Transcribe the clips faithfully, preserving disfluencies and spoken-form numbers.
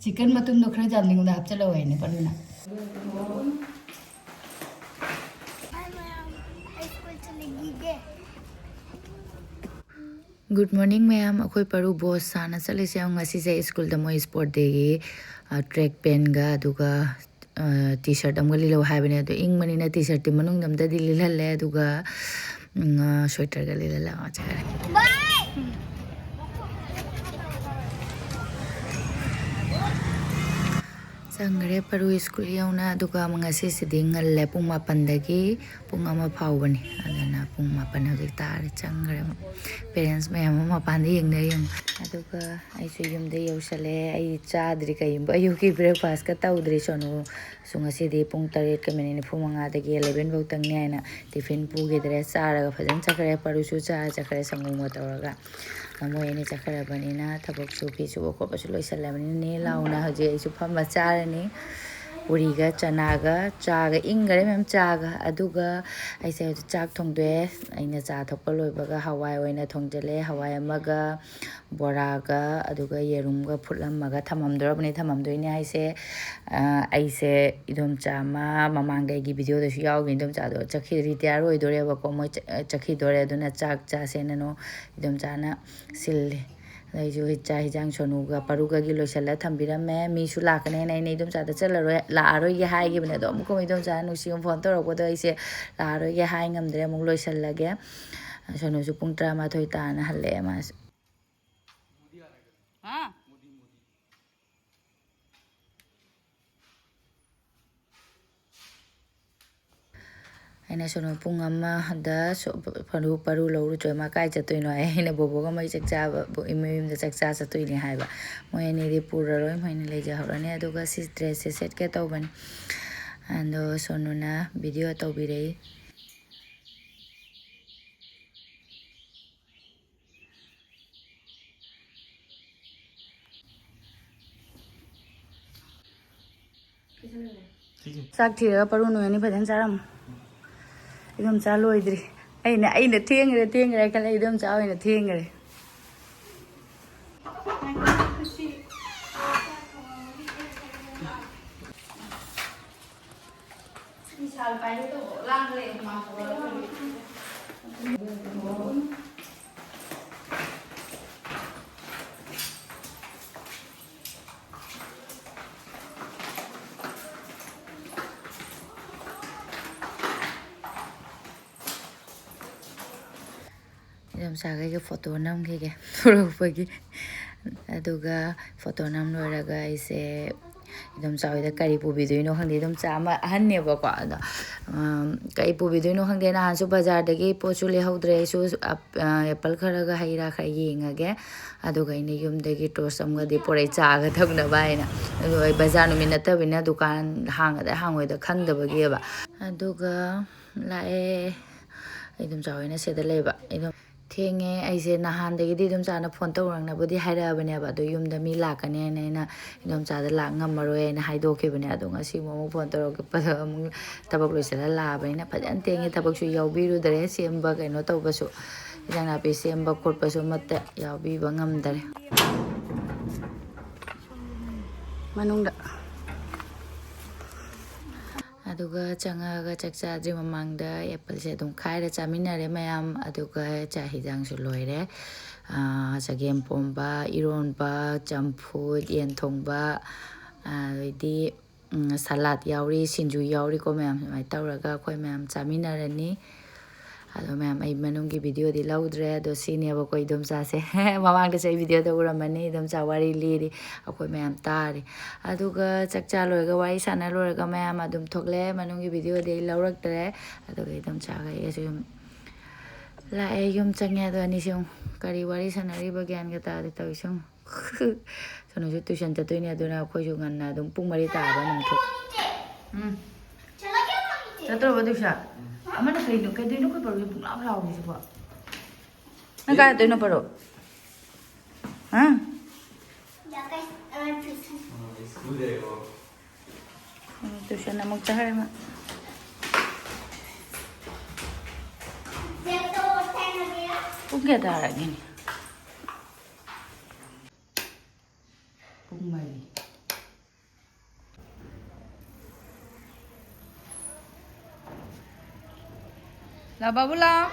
Chicken ꯃꯇꯨꯝꯗꯣ ꯈꯔ ꯆꯥꯝꯅꯤꯡꯕꯗ ꯍꯥꯞꯆꯤꯜꯂꯛꯑꯣ ꯍꯥꯏꯅꯦ ꯄꯔꯨꯅ꯫ Good morning ꯃꯌꯥꯝ꯫ ꯑꯩꯈꯣꯏ ꯄꯔꯨ ꯕꯣꯁ ꯁꯥꯅ ꯆꯠꯂꯤꯁꯦ ꯌꯦꯡꯉꯨ꯫ ꯉꯁꯤꯁꯦ ꯁ꯭ꯀꯨꯜꯗ ꯃꯣꯏ ꯁ꯭ꯄꯣꯔꯠ ꯗꯦꯒꯤ ꯇ꯭ꯔꯦꯛ ꯄꯦꯟꯒ ꯑꯗꯨꯒ ꯇꯤ ꯁꯥꯔꯠ ꯑꯃꯒ ꯂꯤꯠꯂꯛꯑꯣ ꯍꯥꯏꯕꯅꯦ꯫ ꯑꯗꯣ ꯏꯪꯕꯅꯤꯅ ꯇꯤ ꯁꯥꯔꯠꯇꯤ ꯃꯅꯨꯡꯗ ꯑꯝꯇꯗꯤ ꯂꯤꯠꯍꯜꯂꯦ꯫ ꯑꯗꯨꯒ ꯎꯝ, ꯁ꯭ꯋꯦꯇꯔꯒ ꯂꯤꯠꯍꯜꯂꯒ ꯆꯠꯈ꯭ꯔꯦ꯫ ꯆꯪꯈ꯭ꯔꯦ ꯄꯔꯨ ꯁ꯭ꯀꯨꯜ ꯌꯧꯅ꯫ ꯑꯗꯨꯒ ꯉꯁꯤꯁꯤꯗꯤ ꯉꯜꯂꯦ, ꯄꯨꯡ ꯃꯥꯄꯟꯗꯒꯤ ꯄꯨꯡ ꯑꯃ ꯐꯥꯎꯕꯅꯤ꯫ ꯑꯗꯨꯅ ꯄꯨꯡ ꯃꯥꯄꯟ ꯍꯧꯖꯤꯛ ꯇꯥꯔꯦ꯫ ꯆꯪꯈ꯭ꯔꯦ꯫ ꯄꯦꯔꯦꯟꯁ ꯃꯌꯥꯝ ꯑꯃ ꯃꯄꯥꯟꯗ ꯌꯦꯡꯅꯔꯤ ꯌꯦꯡꯉꯨ꯫ ꯑꯗꯨꯒ ꯑꯩꯁꯨ ꯌꯨꯝꯗ ꯌꯧꯁꯜꯂꯦ꯫ ꯑꯩ ꯆꯥꯗ꯭ꯔꯤ ꯀꯩꯒꯨꯝꯕ ꯑꯌꯨꯛꯀꯤ ꯕ꯭ꯔꯦꯛꯐꯥꯁꯀ ꯇꯧꯗ꯭ꯔꯤ꯫ ꯁꯣꯅꯨꯁꯨ ꯉꯁꯤꯗꯤ ꯄꯨꯡ ꯇꯔꯦꯠꯀ ꯃꯤꯅꯤꯠ ꯅꯤꯐꯨ ꯃꯉꯥꯗꯒꯤ ꯑꯦꯂꯦꯚꯦꯟ ꯐꯥꯎꯇꯪꯅꯤ ꯍꯥꯏꯅ ꯇꯤꯐꯤꯟ ꯄꯨꯈꯤꯗ꯭ꯔꯦ꯫ ꯆꯥꯔꯒ ꯐꯖꯅ ꯆꯠꯈ꯭ꯔꯦ꯫ ꯄꯔꯨꯁꯨ ꯆꯥꯔ ꯆꯠꯈ꯭ꯔꯦ ꯁꯪꯒꯣꯝꯒ ꯇꯧꯔꯒ꯫ ꯃꯣꯏ ꯑꯅꯤ ꯆꯠꯈ꯭ꯔꯕꯅꯤꯅ ꯊꯕꯛꯁꯨ ꯐꯤ ꯁꯨꯕ ꯈꯣꯠꯄꯁꯨ ꯂꯣꯏꯁꯜꯂꯕꯅꯤꯅ ꯅꯦ ꯂꯥꯎꯅ ꯍꯧꯖꯤꯛ ꯑꯩꯁꯨ ꯐꯝꯃ ꯆꯥꯔꯅꯤ꯫ ꯄꯨꯔꯤꯒ ꯆꯅꯥꯒ ꯆꯥꯒ ꯏꯪꯈꯔꯦ ꯃꯌꯥꯝ ꯆꯥꯒ꯫ ꯑꯗꯨꯒ ꯑꯩꯁꯦ ꯍꯧꯖꯤꯛ ꯆꯥꯛ ꯊꯣꯡꯗꯣꯛꯑꯦ꯫ ꯑꯩꯅ ꯆꯥ ꯊꯛꯄ ꯂꯣꯏꯕꯒ ꯍꯋꯥꯏ ꯑꯣꯏꯅ ꯊꯣꯡꯖꯤꯜꯂꯦ꯫ ꯍꯋꯥꯏ ꯑꯃꯒ ꯕꯣꯔꯥꯒ ꯑꯗꯨꯒ ꯌꯦꯔꯨꯝꯒ ꯐꯨꯠꯂꯝꯃꯒ ꯊꯝꯃꯝꯗꯣꯔꯕꯅꯤ꯫ ꯊꯝꯃꯝꯗꯣꯏꯅꯦ ꯍꯥꯏꯁꯦ, ꯑ, ꯑꯩꯁꯦ ꯏꯗꯣꯝꯆꯥ ꯑꯃ ꯃꯃꯥꯡꯗ ꯑꯩꯒꯤ ꯚꯤꯗꯤꯑꯣꯗꯁꯨ ꯌꯥꯎꯈꯤ꯫ ꯏꯗꯣꯝꯆꯥꯗꯣ ꯆꯠꯈꯤ, ꯔꯤꯇꯥꯌꯔ ꯑꯣꯏꯗꯣꯔꯦꯕꯀꯣ꯫ ꯃꯣꯏ ꯆ-, ꯆꯠꯈꯤꯗꯣꯔꯦ꯫ ꯑꯗꯨꯅ ꯆꯥꯛ ꯆꯥꯁꯦꯅꯅꯣ ꯏꯗꯣꯝꯆꯥꯅ ꯁꯤꯜꯂꯤ꯫ ꯑꯗ ꯑꯩꯁꯨ ꯆꯥꯛ ꯍꯤꯟꯖꯥꯡ ꯁꯣꯅꯨꯒ ꯄꯔꯨꯒꯒꯤ ꯂꯣꯏꯁꯤꯜꯂ ꯊꯝꯕꯤꯔꯝꯃꯦ꯫ ꯃꯤꯁꯨ ꯂꯥꯛꯀꯅꯦꯅ ꯑꯩꯅ ꯏꯗꯣꯝꯆꯥꯗ ꯆꯠꯂꯔꯣꯏ, ꯂꯥꯛꯑꯔꯣꯏꯒꯦ ꯍꯥꯏꯈꯤꯕꯅꯦ꯫ ꯑꯗꯣ ꯑꯃꯨꯛꯀ ꯏꯗꯣꯝꯆꯥꯅ ꯅꯨꯡꯁꯤꯅ ꯐꯣꯟ ꯇꯧꯔꯛꯄꯗꯣ ꯑꯩꯁꯦ ꯂꯥꯛꯑꯔꯣꯏꯒꯦ ꯍꯥꯏ ꯉꯝꯗ꯭ꯔꯦ꯫ ꯑꯃꯨꯛ ꯂꯣꯏꯁꯤꯜꯂꯒꯦ꯫ ꯁꯣꯅꯨꯁꯨ ꯄꯨꯡ ꯇꯔꯥꯃꯥꯊꯣꯏ ꯇꯥꯅ ꯍꯜꯂꯛꯑꯦ ꯃꯥꯁꯨ꯫ ꯍꯥ? ꯑꯩꯅ ꯁꯣꯅꯨ ꯄꯨꯡ ꯑꯃꯗ ꯁꯣ-, ꯄꯔꯨ, ꯄꯔꯨ ꯂꯧꯔꯨꯆꯣ, ꯃꯥ ꯀꯥꯏ ꯆꯠꯇꯣꯏꯅꯣ ꯍꯥꯏ꯫ ꯑꯩꯅ ꯕꯣꯕꯣꯒ ꯃꯣꯏ ꯆꯥꯛ ꯆꯥꯕ, ꯕꯣ-, ꯏꯃꯣꯏ ꯌꯨꯝꯗ ꯆꯥꯛ ꯆꯥ ꯆꯠꯇꯣꯏꯅꯦ ꯍꯥꯏꯕ꯫ ꯃꯣꯏ ꯑꯅꯤꯗꯤ ꯄꯨꯔꯔꯣꯏ, ꯃꯣꯏ ꯑꯅꯤ ꯂꯩꯖꯍꯧꯔꯅꯤ꯫ ꯑꯗꯨꯒ ꯁꯤ ꯗ꯭ꯔꯦꯁꯁꯦ ꯁꯦꯠꯀꯦ ꯇꯧꯕꯅꯤ꯫ ꯑꯗꯣ ꯁꯣꯅꯨꯅ ꯚꯤꯗꯤꯑꯣ ꯇꯧꯕꯤꯔꯛꯏ꯫ ꯆꯥꯛ ꯊꯤꯔꯒ ꯄꯔꯨ ꯅꯣꯏ ꯑꯅꯤ ꯐꯖꯅ ꯆꯥꯔꯝꯃꯣ꯫ ꯏꯗꯣꯝꯆꯥ ꯂꯣꯏꯗ꯭ꯔꯤ꯫ ꯑꯩꯅ, ꯑꯩꯅ ꯊꯦꯡꯈ꯭ꯔꯦ, ꯊꯦꯡꯈ꯭ꯔꯦ ꯈꯜꯂꯦ, ꯏꯗꯣꯝꯆꯥ ꯑꯣꯏꯅ ꯊꯦꯡꯈ꯭ꯔꯦ꯫ ꯏꯗꯣꯝꯆꯥꯈꯩꯒ ꯐꯣꯇꯣ ꯅꯝꯈꯤꯒꯦ ꯊꯣꯛꯂꯛꯄꯒꯤ꯫ ꯑꯗꯨꯒ ꯐꯣꯇꯣ ꯅꯝ ꯂꯣꯏꯔꯒ ꯑꯩꯁꯦ ꯏꯗꯣꯝꯆꯥ ꯍꯣꯏꯗ ꯀꯔꯤ ꯄꯨꯕꯤꯗꯣꯏꯅꯣ ꯈꯪꯗꯦ꯫ ꯏꯗꯣꯝꯆꯥ ꯑꯃ ꯑꯍꯟꯅꯦꯕꯀꯣ, ꯑꯗꯣ, ꯎꯝ, ꯀꯔꯤ ꯄꯨꯕꯤꯗꯣꯏꯅꯣ ꯈꯪꯗꯦ꯫ ꯅꯍꯥꯟꯁꯨ ꯕꯖꯥꯔꯗꯒꯤ ꯄꯣꯠꯁꯨ ꯂꯩꯍꯧꯗ꯭ꯔꯦ꯫ ꯑꯩꯁꯨ ꯑꯦꯄꯜ ꯈꯔꯒ ꯍꯩ ꯔꯥ ꯈꯔ ꯌꯦꯡꯉꯒꯦ꯫ ꯑꯗꯨꯒ ꯑꯩꯅ ꯌꯨꯝꯗꯒꯤ ꯇꯣꯔꯁ ꯑꯃꯒꯗꯤ ꯄꯨꯔꯛꯑꯦ, ꯆꯥꯒ ꯊꯛꯅꯕ ꯍꯥꯏꯅ꯫ ꯑꯗꯨꯒ ꯑꯩ ꯕꯖꯥꯔ ꯅꯨꯃꯤꯠ ꯅꯠꯇꯕꯅꯤꯅ ꯗꯨꯀꯥꯟ ꯍꯥꯡꯒꯗ꯭ꯔꯥ ꯍꯥꯡꯉꯣꯏꯗ꯭ꯔꯥ ꯈꯪꯗꯕꯒꯤꯕ꯫ ꯑꯗꯨꯒ ꯂꯥꯛꯑꯦ꯫ ꯑꯩ ꯏꯗꯣꯝꯆꯥ ꯍꯣꯏꯅ ꯁꯤꯗ ꯂꯩꯕ꯫ ꯑꯩ ꯑꯗꯨꯝ ꯊꯦꯡꯉꯦ꯫ ꯑꯩꯁꯦ ꯅꯍꯥꯟꯗꯒꯤꯗꯤ ꯏꯗꯣꯝꯆꯥꯅ ꯐꯣꯟ ꯇꯧꯔꯛꯅꯕꯨꯗꯤ ꯍꯥꯏꯔꯛꯑꯕꯅꯦꯕ, ꯑꯗꯣ ꯌꯨꯝꯗ ꯃꯤ ꯂꯥꯛꯀꯅꯤ ꯍꯥꯏꯅ ꯑꯩꯅ ꯏꯗꯣꯝꯆꯥꯗ ꯂꯥꯛ ꯉꯝꯃꯔꯣꯏ ꯍꯥꯏꯅ ꯍꯥꯏꯗꯣꯛꯈꯤꯕꯅꯦ꯫ ꯑꯗꯣ ꯉꯁꯤ ꯑꯃꯨꯛ ꯐꯣꯟ ꯇꯧꯔꯛꯄꯗ ꯑꯃꯨꯛ ꯊꯕꯛ ꯂꯣꯏꯁꯤꯜꯂ ꯂꯥꯛꯑꯕꯅꯤꯅ ꯐꯖꯅ ꯊꯦꯡꯉꯦ꯫ ꯊꯕꯛꯁꯨ ꯌꯥꯎꯕꯤꯔꯨꯗꯔꯦ, ꯁꯦꯝꯕ ꯀꯩꯅꯣ ꯇꯧꯕꯁꯨ, ꯏꯟꯖꯥꯡ ꯅꯥꯄꯤ ꯁꯦꯝꯕ ꯈꯣꯠꯄꯁꯨ ꯑꯃꯠꯇ ꯌꯥꯎꯕꯤꯕ ꯉꯝꯗꯔꯦ꯫ ꯃꯅꯨꯡꯗ꯫ ꯑꯗꯨꯒ ꯆꯪꯉꯛꯑꯒ ꯆꯥꯛ ꯆꯥꯗ꯭ꯔꯤ ꯃꯃꯥꯡꯗ ꯑꯦꯄꯜꯁꯦ ꯑꯗꯨꯝ ꯈꯥꯏꯔ ꯆꯥꯃꯤꯟꯅꯔꯦ ꯃꯌꯥꯝ꯫ ꯑꯗꯨꯒ ꯆꯥꯛ ꯍꯤꯟꯖꯥꯡꯁꯨ ꯂꯣꯏꯔꯦ꯫ ꯑꯥ, ꯆꯒꯦꯝ ꯄꯣꯝꯕ, ꯏꯔꯣꯟꯕ, ꯆꯝꯐꯨꯠ, ꯌꯦꯟ ꯊꯣꯡꯕ, ꯑꯗꯩꯗꯤ, ꯎꯝ, ꯁꯂꯥꯗ ꯌꯥꯎꯔꯤ, ꯁꯤꯡꯖꯨ ꯌꯥꯎꯔꯤꯀꯣ ꯃꯌꯥꯝ꯫ ꯁꯨꯃꯥꯏꯅ ꯇꯧꯔꯒ ꯑꯩꯈꯣꯏ ꯃꯌꯥꯝ ꯆꯥꯃꯤꯟꯅꯔꯅꯤ꯫ ꯑꯗꯣ ꯃꯌꯥꯝ, ꯑꯩ ꯃꯅꯨꯡꯒꯤ ꯚꯤꯗꯤꯑꯣꯗꯤ ꯂꯧꯗ꯭ꯔꯦ꯫ ꯑꯗꯣ ꯁꯤꯅꯦꯕꯀꯣ ꯏꯗꯣꯝꯆꯥꯁꯦ꯫ ꯃꯃꯥꯡꯗꯁꯨ ꯑꯩ ꯚꯤꯗꯤꯑꯣꯗ ꯎꯔꯝꯃꯅꯤ꯫ ꯏꯗꯣꯝꯆꯥ ꯋꯥꯔꯤ ꯂꯤꯔꯤ꯫ ꯑꯩꯈꯣꯏ ꯃꯌꯥꯝ ꯇꯥꯔꯤ꯫ ꯑꯗꯨꯒ ꯆꯥꯛ ꯆꯥ ꯂꯣꯏꯔꯒ, ꯋꯥꯔꯤ ꯁꯥꯟꯅ ꯂꯣꯏꯔꯒ ꯃꯌꯥꯝ ꯑꯗꯨꯝ ꯊꯣꯛꯂꯛꯑꯦ꯫ ꯃꯅꯨꯡꯒꯤ ꯚꯤꯗꯤꯑꯣꯗꯤ ꯑꯩ ꯂꯧꯔꯛꯇ꯭ꯔꯦ꯫ ꯑꯗꯨꯒ ꯏꯗꯣꯝꯆꯥꯒ ꯑꯩꯒꯁꯨ ꯌꯨꯝ ꯂꯥꯛꯑꯦ꯫ ꯌꯨꯝ ꯆꯪꯉꯦ꯫ ꯑꯗꯣ ꯑꯅꯤꯁꯦ ꯑꯃꯨꯛ ꯀꯔꯤ ꯋꯥꯔꯤ ꯁꯥꯟꯅꯔꯤꯕ ꯒ꯭ꯌꯥꯟꯒ ꯇꯥꯗꯦ ꯇꯧꯔꯤꯁꯦ ꯑꯃꯨꯛ꯫ ꯁꯣꯅꯨꯁꯨ ꯇ꯭ꯌꯨꯁꯟ ꯆꯠꯇꯣꯏꯅꯦ, ꯑꯗꯨꯅ ꯑꯩꯈꯣꯏꯁꯨ ꯉꯟꯅ ꯑꯗꯨꯝ ꯄꯨꯡ ꯃꯔꯤ ꯇꯥꯕ ꯑꯗꯨꯝ ꯊꯣꯛ-, ꯎꯝ꯫ ꯆꯠꯇ꯭ꯔꯕꯣ ꯇ꯭ꯌꯨꯁꯟ? ꯑꯃꯅ ꯀꯩꯅꯣ, ꯀꯩꯗꯣꯏꯅꯣ ꯑꯩꯈꯣꯏ ꯄꯔꯨꯏ ꯄꯨꯡꯂꯥꯎ ꯂꯥꯎꯔꯤꯁꯤꯕꯣ? ꯅꯪ ꯀꯥꯏ ꯆꯠꯇꯣꯏꯅꯣ ꯄꯔꯨ? ꯍꯥ? ꯎꯝ, ꯇ꯭ꯌꯨꯁꯟ ꯑꯃꯨꯛ ꯆꯠꯈ꯭ꯔꯦ ꯃꯥ꯫ ꯄꯨꯡ ꯀꯌꯥ ꯇꯥꯔꯒꯦꯅꯦ? ꯄꯨꯡ ꯃꯔꯤ꯫ ꯂꯥꯛꯑꯣ ꯕꯥꯕꯨ, ꯂꯥꯛꯑꯣ꯫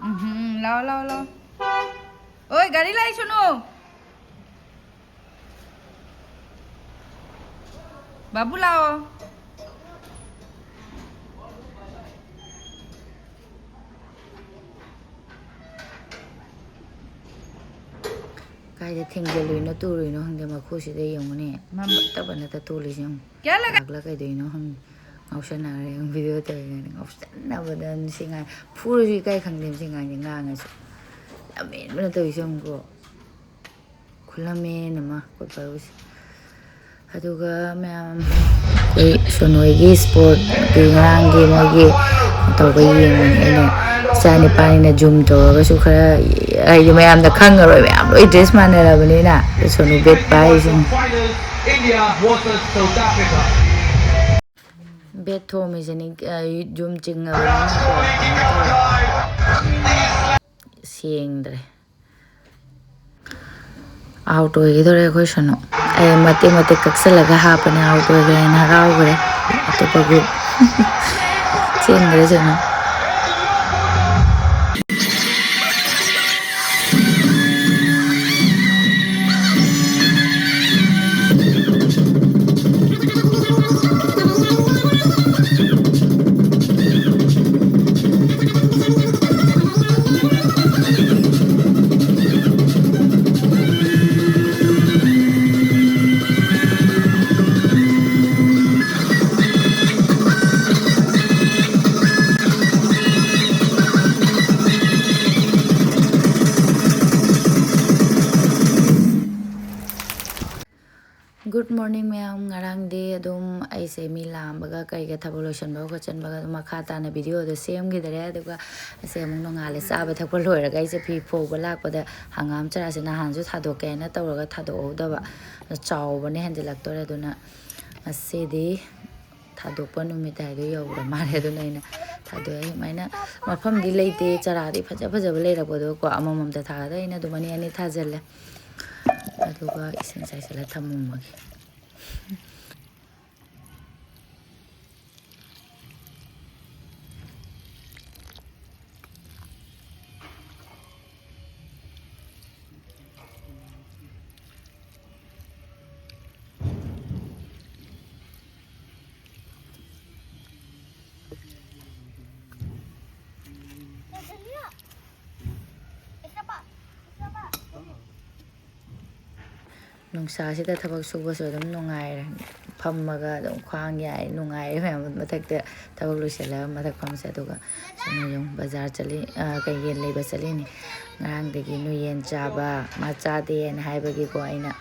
ꯎꯝ, ꯂꯥꯛꯑꯣ, ꯂꯥꯛꯑꯣ, ꯂꯥꯛꯑꯣ꯫ ꯑꯣꯏ, ꯒꯥꯔꯤ ꯂꯥꯛꯏ, ꯁꯣꯅꯨ꯫ ꯕꯥꯕꯨ, ꯂꯥꯛꯑꯣ꯫ ꯀꯥꯏꯗ ꯊꯦꯡꯖꯤꯜꯂꯨꯏꯅꯣ, ꯇꯨꯔꯨꯏꯅꯣ ꯈꯪꯗꯦ, ꯃꯈꯨꯁꯤꯗ ꯌꯦꯡꯉꯨꯅꯦ꯫ ꯃꯝ- ꯇꯞ ꯇꯞꯅ ꯇꯣꯜꯂꯤꯁꯦ ꯌꯦꯡꯉꯨ꯫ ꯀꯌꯥ ꯂꯩꯒꯦ? ꯂꯥꯛꯂ ꯀꯩꯗꯧꯏꯅꯣ ꯈꯪꯗꯦ꯫ ꯉꯥꯎꯁꯟꯅꯈ꯭ꯔꯦ, ꯚꯤꯗꯤꯑꯣ ꯇꯧꯔꯤꯉꯩꯗ ꯉꯥꯎꯁꯟꯅꯕꯗ ꯁꯤ ꯉꯥꯡ-, ꯐꯨꯔꯁꯨ ꯏꯀꯥꯏ ꯈꯪꯗꯦ ꯁꯤ ꯉꯥꯡꯁꯦ, ꯉꯥꯡꯉꯁꯨ꯫ ꯂꯝꯍꯦꯟꯕꯅ ꯇꯧꯔꯤꯁꯦ ꯌꯦꯡꯉꯨꯀꯣ꯫ ꯈꯨꯂꯝꯍꯦꯟ ꯑꯃ ꯑꯩꯈꯣꯏ ꯄꯥꯕꯨꯁꯦ꯫ ꯑꯗꯨꯒ ꯃꯌꯥꯝ ꯑꯩꯈꯣꯏ ꯁꯣꯅꯣꯏꯒꯤ ꯏꯁꯄꯣꯔꯠꯀꯤ ꯉꯔꯥꯡꯒꯤ ꯃꯣꯏꯒꯤ ꯇꯧꯕ ꯌꯦꯡꯕꯅꯦ ꯑꯩꯅ꯫ ꯏꯆꯥ ꯅꯤꯄꯥꯅꯤꯅ ꯖꯨꯝ ꯇꯧꯔꯒꯁꯨ ꯈꯔ, ꯍꯥꯏꯗꯤ ꯃꯌꯥꯝꯗ ꯈꯪꯉꯔꯣꯏ, ꯃꯌꯥꯝ ꯂꯣꯏ ꯗ꯭ꯔꯦꯁ ꯃꯥꯟꯅꯔꯕꯅꯤꯅ꯫ ꯁꯣꯅꯨ ꯕꯦꯠ ꯄꯥꯏꯔꯤꯁꯤꯡ꯫ India versus South Africa. ꯕꯦꯠ ꯊꯣꯝꯃꯤꯁꯤꯅꯤ, ꯑ, ꯖꯨꯝ ꯆꯤꯡꯉꯕꯅꯤꯅꯀꯣ, ꯀꯩꯅꯣ ꯇꯧꯔꯦ꯫ ꯁꯦꯡꯗ꯭ꯔꯦ꯫ ꯑꯥꯎꯠ ꯑꯣꯏꯒꯗꯧꯔꯦ ꯑꯩꯈꯣꯏ ꯁꯣꯅꯨ꯫ ꯑꯩ ꯃꯇꯦꯛ ꯃꯇꯦꯛ ꯀꯛꯁꯜꯂꯒ ꯍꯥꯞꯄꯅꯦ, ꯑꯥꯎꯠ ꯑꯣꯏꯈ꯭ꯔꯦꯅ ꯍꯔꯥꯎꯈ꯭ꯔꯦ꯫ ꯑꯇꯣꯞꯄ ꯒ꯭ꯔꯨꯞ ꯆꯦꯟꯈ꯭ꯔꯦ ꯁꯣꯅꯨ꯫ Good morning ꯃꯌꯥꯝ꯫ ꯉꯔꯥꯡꯗꯤ ꯑꯗꯨꯝ ꯑꯩꯁꯦ ꯃꯤ ꯂꯥꯛꯑꯝꯕꯒ ꯀꯩꯒ ꯊꯕꯛ ꯂꯣꯏꯁꯟꯕꯒ ꯈꯣꯠꯆꯟꯕꯒ ꯑꯗꯨꯝ ꯃꯈꯥ ꯇꯥꯅ ꯚꯤꯗꯤꯑꯣꯗꯣ ꯁꯦꯝꯈꯤꯗꯔꯦ꯫ ꯑꯗꯨꯒ ꯑꯩꯁꯦ ꯑꯃꯨꯛ ꯅꯣꯡꯉꯥꯜꯂꯦ ꯆꯥꯕ ꯊꯛꯄ ꯂꯣꯏꯔꯒ ꯑꯩꯁꯦ ꯐꯤ ꯐꯧꯕ ꯂꯥꯛꯄꯗ ꯍꯪꯒꯥꯝ ꯆꯔꯥꯁꯦ ꯅꯍꯥꯟꯁꯨ ꯊꯥꯗꯣꯛꯀꯦ ꯍꯥꯏꯅ ꯇꯧꯔꯒ ꯊꯥꯗꯣꯛꯍꯧꯗꯕ, ꯑꯗꯣ ꯆꯥꯎꯕꯅ ꯍꯦꯟꯖꯤꯜꯂꯛꯇꯣꯔꯦ꯫ ꯑꯗꯨꯅ ꯉꯁꯤꯗꯤ ꯊꯥꯗꯣꯛꯄ ꯅꯨꯃꯤꯠ ꯍꯥꯏꯗꯣ ꯌꯧꯔ ꯃꯥꯜꯂꯦ꯫ ꯑꯗꯨꯅ ꯑꯩꯅ ꯊꯥꯗꯣꯛꯑꯦ꯫ ꯁꯨꯃꯥꯏꯅ ꯃꯐꯝꯗꯤ ꯂꯩꯇꯦ, ꯆꯔꯥꯗꯤ ꯐꯖ ꯐꯖꯕ ꯂꯩꯔꯛꯄꯗꯣꯀꯣ, ꯑꯃꯃꯝꯇ ꯊꯥꯗ ꯑꯩꯅ ꯑꯗꯨꯝ ꯑꯅꯤ ꯑꯅꯤ ꯊꯥꯖꯤꯜꯂꯦ꯫ ꯑꯗꯨꯒ ꯏꯁꯤꯡ ꯆꯥꯏꯁꯤꯜꯂ ꯊꯝꯃꯝꯃꯒꯦ꯫ ꯅꯨꯡꯁꯥꯁꯤꯗ ꯊꯕꯛ ꯁꯨꯕꯁꯨ ꯑꯗꯨꯝ ꯅꯨꯡꯉꯥꯏꯔꯦ꯫ ꯐꯝꯃꯒ ꯑꯗꯨꯝ ꯈ꯭ꯋꯥꯡ ꯌꯥꯏ, ꯅꯨꯡꯉꯥꯏꯔꯦ ꯃꯌꯥꯝ꯫ ꯃꯊꯛꯇ ꯊꯕꯛ ꯂꯣꯏꯁꯤꯜꯂꯒ ꯃꯊꯛ ꯐꯝꯁꯦ꯫ ꯑꯗꯨꯒ ꯁꯣꯝꯗ ꯌꯦꯡꯉꯨ, ꯕꯖꯥꯔ ꯆꯠꯂꯤ, ꯑ, ꯀꯩ, ꯌꯦꯟ ꯂꯩꯕ ꯆꯠꯂꯤꯅꯤ꯫ ꯉꯔꯥꯡꯗꯒꯤ ꯅꯣꯏ ꯌꯦꯟ ꯆꯥꯕ, ꯃꯥ ꯆꯥꯗꯦꯅ ꯍꯥꯏꯕꯒꯤꯀꯣ, ꯑꯩꯅ,